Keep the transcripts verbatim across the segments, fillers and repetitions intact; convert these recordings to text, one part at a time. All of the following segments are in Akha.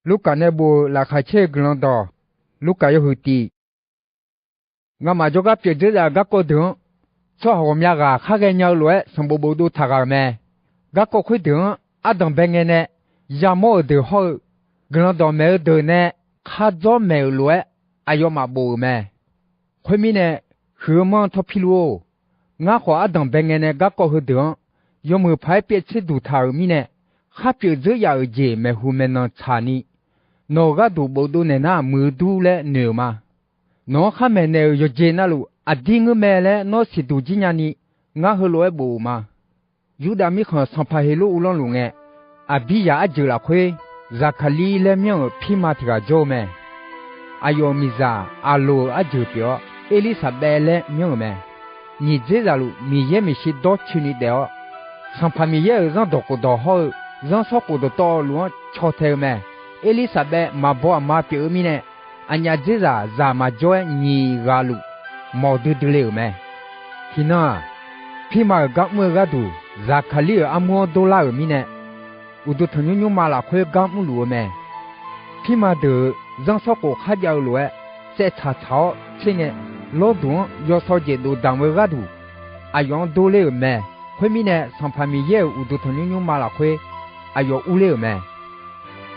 Lurkaf nae bof-euq Laqkhaq caer-eu Guiqlanq dawq, Lurkaf yawhuiq tif. Ngamaf jawrgar pyeuf dzeur zaf-euq garkawv deuq-anr, tsawrhaq ghawqmya ghaq khar ghaenya-eu lof-aer sanqbof bofdov taq ghaq-euq mae. Garkawv khoerdeuq-anr ardanq bae ngae nae yamawr-euq deuq hawr-eu, guiqlanq dawqmaeq-eu deuq nae khar dzawr maeq-euq lof-aer aqyawfmaf bof-euq mae. Khoermirnae, huiq-eu manr Tawrpirluf-or, ngar khawf ardanq bae ngae nae garkawv heudeuq-anr yawmuiq paq-aer pyaev tser duq taq-euq mirnae, khar pyeuf dzeur yaf-euq jeq maeqhu maeqnan tsaqni, nawq-euq gharduq bofdov naeq nar muiq-eu dur laer noeq-euq ma. Nawq-anr khar maeqnaeq-euq yawqjeq navluf aqdir ngeur mae laer nawr siqduq jir nyani, ngar heulof-aer bof-euq ma. Yurdav mirkhanq sanqpaq Heqlor uvlanr luf ngae, Aqbiryaq arjeuq lafkhoer Zaqkaqlir laer myanr-euq pirma tiq ghaq jawr-eu mae. Aqyawf-euq miqzaq Aqloq-euq arjeuq pyeuf-awr, Erlirsaqbaev laer myanr-euq mae. Nyiq dzer zaqluf Miqyaer maeqshi dawrcoeni daef-awr, Sanqpaq Miqyaer-euq zanrdawq khofdawq hawr-eu zanrsanrkhof dawqtawvluf-anr caw tae-eu mae. Erlirsaqbaev maqbaw aqma pyeuf-eu mirnae, aqnyaf dzer zaq zaq maqjawr-aer nyiq ghaq luf mawq duidui le-euq mae. Tiqnan-aq, pirma-euq gar mr-eu gharduq Zaqkaqlir-euq armur-anr dor lar-euq mirnae, uqduq tanqnymr nymrma lafkhoer gar mrluf-eu mae. Pirma deuq-euq zanrsanrkhof kharjav-eu lof-aer saevtsaq tsaq-awr tser ngae, lawrduq-anr yawsaw jeq dofdamq-eu gharduq aqyawf-anr dor ler-euq mae. Khoermirnae, Sanqpaq Miqyaer-euq uqduq tanqnymr nymrma lafkhoer aqyawf urler-euq mae.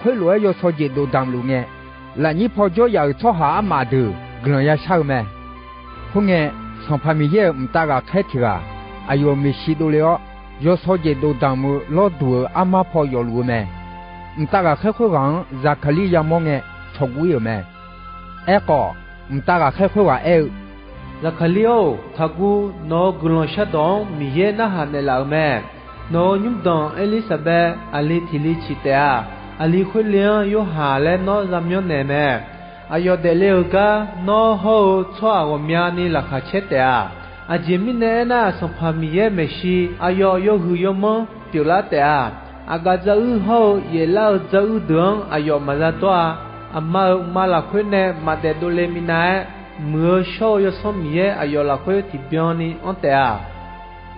Khoerlof-aer yawsaw jeq dofdamq luf ngae, lafnyir paw jawryaf-euq tsawrhaq armaf deuq guiqlanq yashar-eu mae. Khoerngae, Sanqpaq Miqyaer-euq mqtav ghaqkhaer tiq ghaq aqyawf-euq maeqshi dovle-awr, yawsaw jeq dofdamq-eu lawrduq-euq armar paw yawfluf-eu mae. Mqtav ghaqkhaer khoerghaq-anr Zaqkaqlir yamawr ngae, cawqguv ir-euq mae. Aerkhawf, mqtav ghaqkhaer khoerghaq aer-eu, Zaqkaqlir-or, taqguv. Nawq-euq guiqlanq shardawq-anr Miqyaer narhaq naeqlaf-euq mae. Nawq-euq nymrdanq Erlirsaqbaev aqli tiq li ciq taef-a. Aqli khoerle-anr Yorhaq laer nawr za myanrnaeq mae. Aqyawf daefle-euq gar nawr hawr-eu tsawrhaq ghawqmyani laqkhaq caer taef-a. Aqjeq mirnae aernar, Sanqpaq Miqyaer maeqshi aqyawf yawhuiq yawmanr pyeuflar taef-a. Aqgaf dzaruir hawr-eu yaeflar-eu dzaruir deuq-anr aqyawf maqza dawr-a. Aqma-euq ma lafkhoer nae maqdaef dovle minav-aer, muiq-eu shawr-eu Yawsanr Miqyaer aqyawf lafkhoer tiqbyan ni anr taef-a.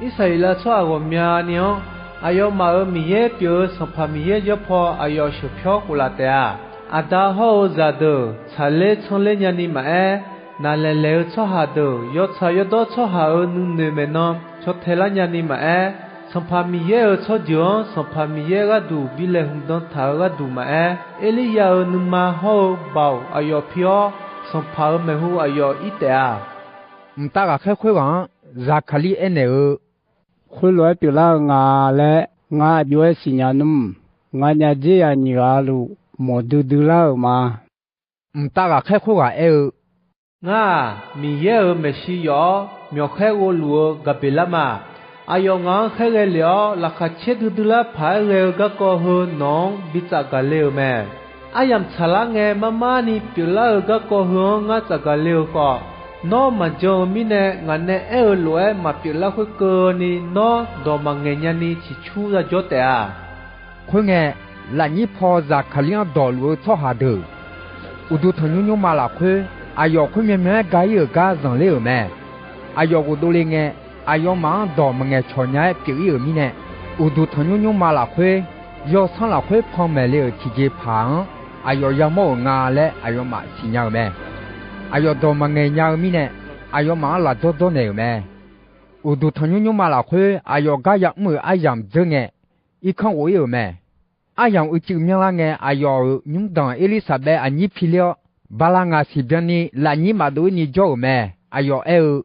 Irsaqleqlav tsawrhaq ghawqmyani-anr, aqyawfmaf-euq Miqyaer pyeuf-eu Sanqpaq Miqyaer jawr paw aqyawf sheuqpyawr khof laf taef-a. Aqda hawr-eu zaqdeuq tsaqler tsanr ler nyani maqaer, naqlaeq laeq-eu tsawrhaq deuq yawtsaq yawdawr tsawrhaq-euq nuinoeq maeqnan caw tae lar nyani maqaer, Sanqpaq Miqyaer-euq tsawrjeuq-anr Sanqpaq Miqyaer gharduq bi laeqhmq dan taq-euq gharduq maqaer, Erliryav-euq nuima hawr-eu Baoq aqyawf pi-awr, Sanqpaq-euq maeqhu aqyawf ir taef-a. Mqtav ghaqkhaer khoerghaq-anr Zaqkaqlir aernaeq-eu, Khoerlof-aer pyeuflar-eu nga laer ngar aq jov-aer siqnya nmr. Nganyaf dzer yaf nyiq ghaq luf mawq duidui lar-euq ma. Mqtav ghaqkhaer khoerghaq aer-eu, Ngar-aq, Miqyaer-euq maeqshi yawf-awr myawqkhaer ghovluf-eu Gaqbeqlar ma. Aqyawf ngaq-anr khaerghae lef-awr, laqkhaq caer duidui lar paq-aer ghae-eu garkawv heu nawq-anr bi tsafgaq le-euq mae. Aryamq tsaqlar ngae mar mar ni pyeuflar-eu garkawv heu-anr ngar tsafgaq le-euq khawf, nawr maqjan-eu mirnae ngaq nae aer-eu lof-aer maqpyeuf lar khoerkeuvni nawr dawq maqngaeq nyani ciqcur yajawr taef-a. Khoerngae, lafnyir paw Zaqkaqlir-anr dawqluf-eu tsawrhaq deuq, uqduq tanqnymr nymrma lafkhoer aqyawf khoermyan myan-aer ga ir-euq gar zanqler-euq mae. Aqyawf ghofdov le ngae, aqyawfmaf-anr dawq maqngaeq cawq nya-aer pyeuf-ir-euq mirnae, uqduq tanqnymr nymrma lafkhoer yawsanr lafkhoer panmaeq le-euq tiqjeqpaq-anr aqyawf yamawr-euq nga laer aqyawfmaf siqnya-euq mae. Aqyawf dawq maqngaeq nya-eu mirnae, aqyawfmaf-anr lafdawr dawrnaeq-euq mae. Uqduq tanqnymr nymrma lafkhoer aqyawf gar yamr-euq aryamq dzeur ngae, irkanr ghof-ir-euq mae. Aryamq uicuiv myanrlar ngae, aqyawf-euq nymrdanq Erlirsaqbaev aqnyir pi ler-awr, bala ngaq siqbyan ni lafnyir maqdov-ir ni jawr-euq mae. Aqyawf aer-eu,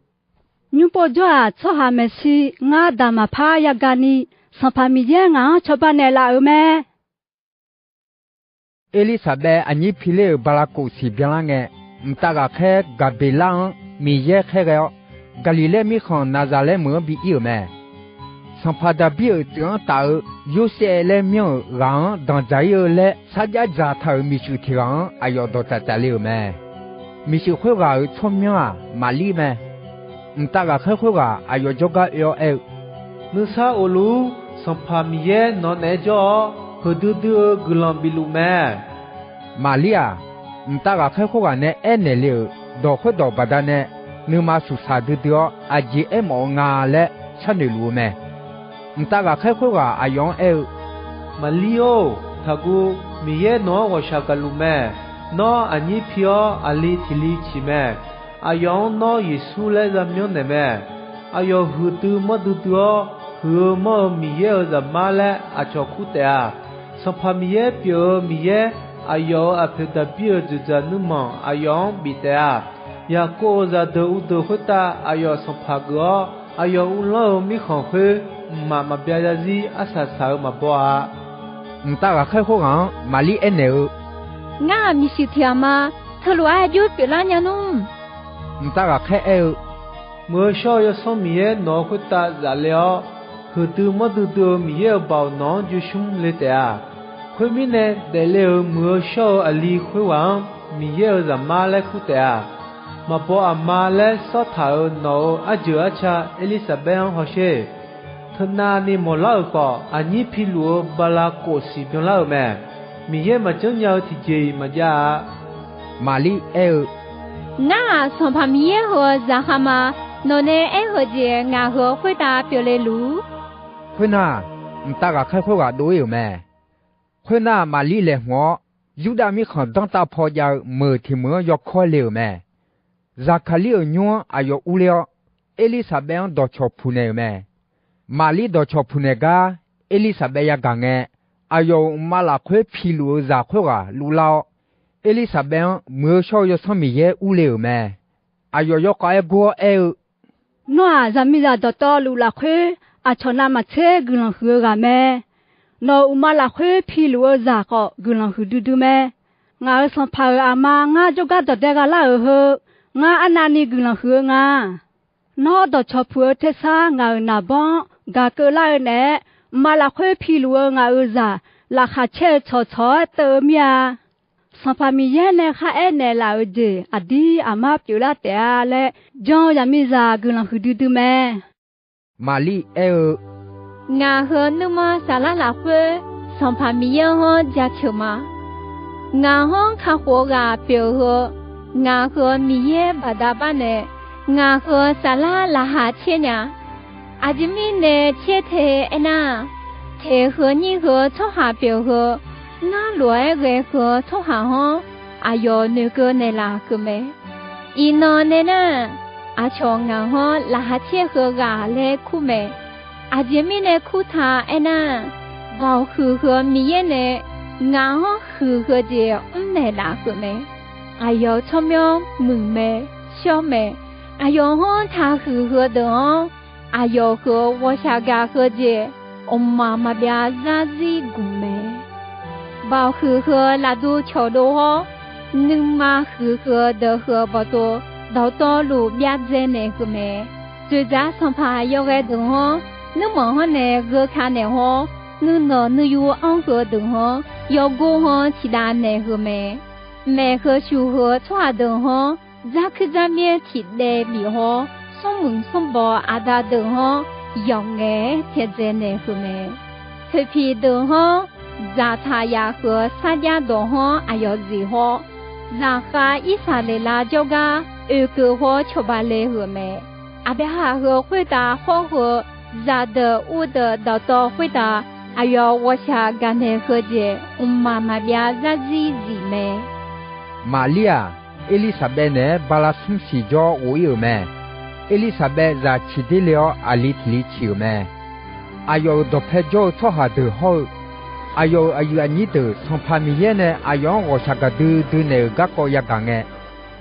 Nymr pov jawr-aq, tsawrhaq maeqshi ngar daq maqpar yagaq ni, Sanqpaq Miqyaer ngaq-anr cawba naeqlaf-euq mae. Erlirsaqbaev aqnyir pi ler-euq bala khof siqbyan lar ngae, mqtav ghaqkhaer Gaqbeqlar-anr Miqyaer khaerghae-awr, Gaqliqlaer mirkhanq Naqzaqlaer meuq-anr bi ir-euq mae. Sanqpaq Daqbir-euq tsuif-anr taf-eu Yorsaev laer myanr-euq ghaq-anr danqdzaq ir-eu laer sarjax dzaqtaq-euq miqshuif tiq ghaq-anr aqyawf dawqtsaf tsafle-euq mae. Miqshuif khoerghaq-euq tsawrmyanr-aq, Maqlir mae. Mqtav ghaqkhaer khoerghaq aqyawf jawrgar oe-awr aer-eu, Nuisar of luf-ur. Sanqpaq Miqyaer nawq naeq-aer jawr-awr, heudui dui-eu guiqlanq bif luf mae. Maqlir-aq, mqtav ghaqkhaer khoerghaq nae aernaeq le-euq dawq khoerdawq baqdanae nuima suqsaq duidui-awr, aqjeq aermawf-eu nga laer sharnoeq luf-eu mae. Mqtav ghaqkhaer khoerghaq aqyawf-anr aer-eu, Maqlir-or, Taqguv. Miqyaer nawq-anr ghawqshaq gaqluf mae. Nawr aqnyir pi-awr, aqli tiq li ciq mae. Aqyawf-anr nawr Yeqsur laer za myanrnaeq mae. Aqyawf huiqdui manrdui dui-awr, huiq-eu manr-eu Miqyaer-euq Zaqmar laer aqcawq kur taef-a. Sanqpaq Miqyaer pyeuf-eu Miqyaer, aqyawf-euq aqpoeq Daqbir-euq dzoeqdzaq nuirmanq aqyawf-anr bif taef-a. Yaqkov-euq zaqdeuq uvdeuq khoertav aqyawf sanqpaq geuf-awr, aqyawf uvlanr-eu mirkhanq khoer, mqmaq maqbyav zarzir arsaq saq-euq maqbaw-a. Mqtav ghaqkhaer khoerghaq-anr Maqlir aernaeq-eu, Ngar-aq, miqshuiq tiq ghaq ma. Teulof-aer aqjox pyeuflar nya nmr? Mqtav ghaqkhaer aer-eu, Muiq-eu shawr-eu Yawsanr Miqyaer nawq-euq khoertav zaf le-awr, huiqdui manrdui dui-eu Miqyaer-euq baoq nawq-anr josmr le taef-a. Khoermirnae, daefle-euq muiq-eu shawr-eu aqli khoerghaq-anr Miqyaer-euq Zaqmar laer kur taef-a. Maqbaw aqma laer sawrtaq-euq nawq-euq arjeuq arca Erlirsaqbaer-anr hawsher. Teunavni mawqlar-euq khawf, aqnyir piluf-eu bala kof siq byanlar-euq mae. Miqyaer maqjanr nya-eu tiqjeq-iq maqjav-a. Maqlir aer-eu, Ngar-aq, Sanqpaq Miqyaer heu-eu zaqkhav ma. Nawqnae aer-eu jeq ngaq heu-eu khoertav pyeufle luf-ur. Khoernar, mqtav ghaqkhaer khoerghaq dov-ir-euq mae. Khoernar, Maqlir laeqhmq-awr, Yurdav mirkhanq danrtav paw jav-eu meuq tiq meuq-anr yawkawr le-euq mae. Zaqkaqlir-euq nymr-anr aqyawf urler-awr, Erlirsaqbaev-anr dawqcawq puq naeq-euq mae. Maqlir dawqcawq puq naeq gar Erlirsaqbaev yagaq ngae, aqyawf-euq mqmav lafkhoer piluf-eu zaq khoerghaq luvlar-awr, Erlirsaqbaev-anr Muiq-eu shawr-eu Yawsanr Miqyaer urle-euq mae. Aqyawf yawkhav-aer gur-awr aer-eu, Nawr-aq, zaqmiqzaq dawqtawvluf lafkhoer aqcawq navmaqtser guiqlanq huiq-eu ghaq mae. Nawq-euq uqma lafkhoer piluf-eu zaq khawf guiqlanq huiqdui dui mae. Ngaq-euq sanqpaq-euq aqma ngar jawrgar dawqdae ghavlar-euq heu, ngar arnavni guiqlanq huiq-eu nga. Nawr dawqcawq puq-eu tersar ngaq-euq naqbawr-anr gaq keuvlar-eu naeq-aer, uqma lafkhoer piluf-eu ngaq-euq zaq laqkhaq caer-eu tsawqtsawq-aer teuv-eu mir-a. Sanqpaq Miqyaer nae kharaer naeqlaf-euq jeq aqdir aqmar pyeuflar taef-a laer, jan-eu zaqmiqzaq guiqlanq huiqdui dui mae. Maqlir aer-eu, Ngaq heu nuima saflar lafkhoer Sanqpaq Miqyaer-anr jaceuq ma. Ngaq-anr kakhof-eu ghaq pyeuf heu, ngaq heu Miqyaer baqda bar nae, ngaq heu saflar laqkhaq caer nya. Aqjeq mirnae caer te aernar, teq heu nyir heu tsawrhaq pyeuf heu, ngar lof-aer ghae heu tsawrhaq-anr aqyawf noeqkeuv naeqlaf keuv mae. Iqnan nae nar, aqcawq ngaq-anr laqkhaq caer heu ghaq laer kur mae. Aqjeq mirnae kur ta aernar, baoq huiq heu Miqyaer nae ngaq-anr huiq heu jeq mrnaeq laf keuv mae. Aqyawf-euq tsawrmyanr muiq mae, shawr mae. Aqyawf-anr taqhuiq heu deuq-anr, aqyawf heu ghawqshaq gaq heu jeq, mqmaq maqbyav zarzir guq mae. Baoq huiq heu lafdov cawqdov-awr, nuima huiq heu deuq heu bawqdov dawqtawvluf byav dzaenaeq heu mae. Dzoeqdzaq sanqpaq yawghae deuq-anr nuirmanq-anr nae gheu ka naeq-awr, nuinanq nuiyu anr heu deuq-anr yawgor-anr ciqdav naeq heu mae. Maeq heu shuq heu tsawrhaq deuq-anr, dzarkuir dzarmyaer tiqdaev bif-awr, smrmuiq smrbaw aqda deuq-anr yawf ngaef-aer taedzae naeq heu mae. Toeqpiq deuq-anr, dzaqtaq yaf heu sarjax dawq-anr aqyawf zif-awr, zaqkhav Irsaqleqlav jawrgar oekeuv-awr cawba le heu mae. Aqbyaqhaq heu khoertav hawr-eu zaqdeuq urdeuq dawqtawv khoertav aqyawf ghawqshaq gaqnaeq heu jeq, mqmaq maqbyav zarzir zif mae. Maqlir-aq, Erlirsaqbaev naeq-aer bala smr siq jawr ghof-ir-euq mae. Erlirsaqbaev zaq ciq der le-awr, aqli tiq li ciq-euq mae. Aqyawf-euq dawqpae jawr-eu tsawrhaq deuq hawr-eu, aqyawf-euq aqyuif aqnyir deuq Sanqpaq Miqyaer nae aqyawf-anr ghawqshaq gaqdui dui naeq-euq garkawv yagaq ngae,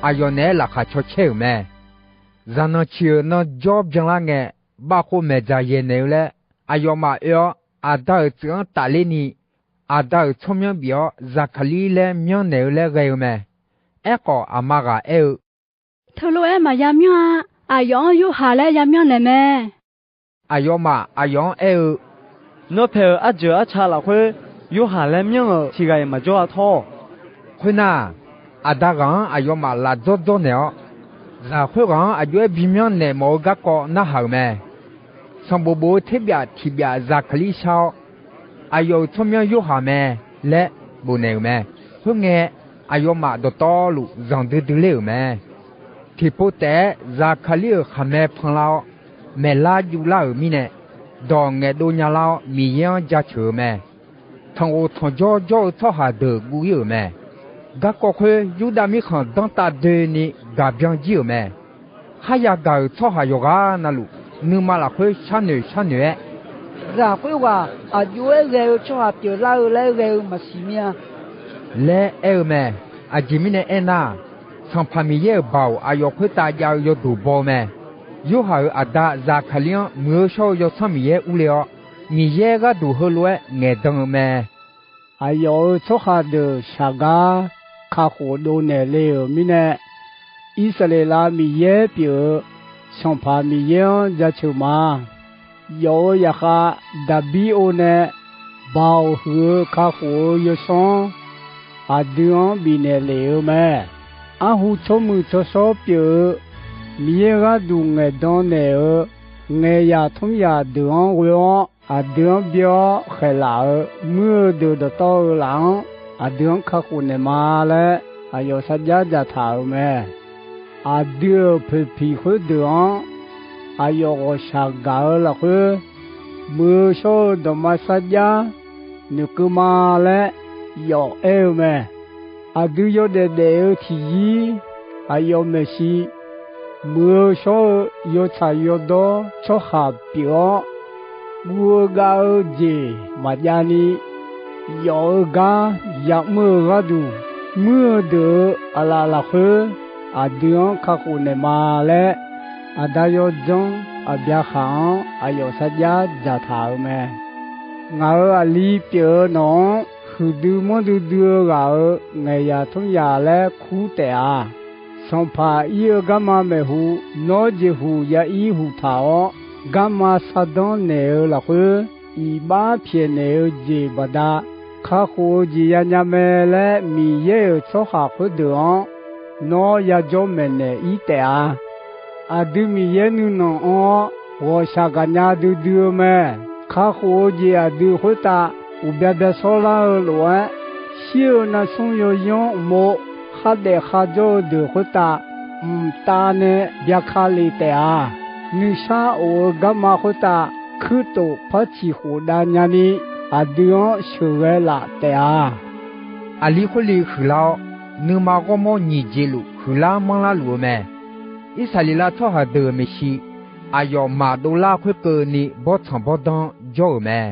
aqyawf naeq-aer laqkhaq caw caer-euq mae. Zaqnanq ciq-euq nan jawr byanlar ngae, bavkhov maeqdzaq yaeqnaeq-eu laer aqyawfmaf oe-awr, aqda-euq tsuif-anr tafler ni, aqda-euq tsawrmyanr bif-awr Zaqkaqlir laer myanrnaeq-eu laer ghae-eu mae. Aerkhawf, aqma ghaq aer-eu, Teulof-aer maqya myanr-a. Aqyawf-anr Yorhaq laer ya myanrnaeq mae. Aqyawfmaf aqyawf-anr aer-eu, Nawr paeq-euq arjeuq arca lafkhoer Yorhaq laer myanr-euq tiq ghaq-iq maqjawr-a tawr-awq. Khoernar, aqda ghaq-anr aqyawfmaf laf dzawr dzawrnaeq-awr, zaq khoerghaq-anr aq jov-aer bimyanr naeq mawf-eu garkawv narhaq-euq mae. Sanqbof bof-eu terbyaf tiq byaf Zaqkaqlir shar-awr, Aqyawf-euq tsawrmyanr Yorhaq mae laer bofnaeq-euq mae. Khoerngae, aqyawfmaf dawqtawvluf zanqdui dui ler-euq mae. Tiqpov taef-aer Zaqkaqlir-euq khaqmae panlar-awr, maeqlar juvlar-euq mirnae, dawq ngaeqdov nyalar-awr Miqyaer-anr jaceuq-eu mae. tanqghof tanqjawr jawr-eu tsawrhaq deuq guv-ir-euq mae. Garkawv khoer Yurdav mirkhanq danrtav doeni gaq byan jir-euq mae. Kharya gaq-euq tsawrhaq yawqghaq navluf, nuima lafkhoer sharnoeq sharnoeq-aer, Ghaq khoerghaq aq jov-aer ghae-eu tsawrhaq pyeuflar-eu laer ghae-eu maqsiq mir-a laer aer-eu mae. Aqjeq mirnae aernar, Sanqpaq Miqyaer-euq baoq aqyawf khoertav jav-eu yawduq baw-eu mae. Yorhaq-euq aqda Zaqkaqlir-anr Muiq-eu shawr-eu Yawsanr Miqyaer urler-awr, Miqyaer gharduq heulof-aer ngaeqdan-eu mae. Aqyawf-euq tsawrhaq deuq shaq gar kakhof dovnaeq le-euq mirnae, Irsaqleqlav Miqyaer pyeuf-eu Sanqpaq Miqyaer-anr jaceuq ma. Yawf-euq zaqkhav Daqbir-or nae Baoq huiq-eu kakhof-eu yawsanr aqdui-anr bifnaeq lef-eu mae. Arhu tsawrmuiq tsawrshawr pyeuf-eu Miqyaer gharduq ngaeqdan naeq-euq ngaeqzaq tmr zaq deuq-anr ghoe-awr, aqdui-anr byaer-awr khaeqlaf-euq muir-eu deuq dawqtawv-eu laf-anr aqdui-anr kakhof naeq ma laer, aqyawf sarjax dzaqtaq-euq mae. Aqdui-euq poeqpiq khoerdeuq-anr aqyawf ghawqshaq gaq-eu lafkhoer, Muiq-eu shawr-eu dawqma sarjax noeqkeuv ma laer yawf aer-eu mae. Aqdui yawdaef daef-eu tiqzir aqyawf maeqshi, muiq-eu shawr-eu yawtsaq yawdawr tsawrhaq pyeuf-awr, guv-eu gav-eu jeq maqjav ni, yawf-eu gar ya'mr-eu gharduq, muir-eu deuq-euq aqlaf lafkhoer aqdui-anr kakhof naeq ma laer, Aqda Yawdzanr Aqbyaqhaq-anr aqyawf sarjax dzaqtaq-euq mae. Ngaq-euq aqli pyeuf-eu nawq-anr huiqdui manrdui dui-eu ghaq-euq ngaeqzaq tmr zaq laer kur taef-a. Sanqpaq ir-eu garma maeqhu, nawr jeqhuq ya ir huq taq-awr, garma sardanr naeq-eu lafkhoer, iqbax pyaeqnaeq-eu jeq baqda kakhof-eu jeq yanya mae laer, Miqyaer-euq tsawrhaq khoerdeuq-anr nawr yajawr maeqnaeq ir taef-a. Aqdui Miqyaer nuinanq anr-awr, ghawqshaq gaqnya duidui-eu mae. Kakhof-eu jeq aqdui khoertav uqbya bya shawrlar-eu lof-aer, shir-eu narsmr yawyanr uqmov, khardaef kharjawr-eu deuq khoertav mqtav nae byaka lef taef-a. Nuisar of-eu garma khoertav kuirtof par ciq khof dav nyani, aqdui-anr sheuqghae laf taef-a. Aqli khoerli huiqlar-awr, nuima ghawrmawr nyiq jeq luf huiqlar manrlar luf-eu mae. Irsaqleqlav tsawrhaq deuq-euq maeqshi, aqyawf maqdov lar khoerkeuvni bawrtsanq bawrdanr jawr-euq mae.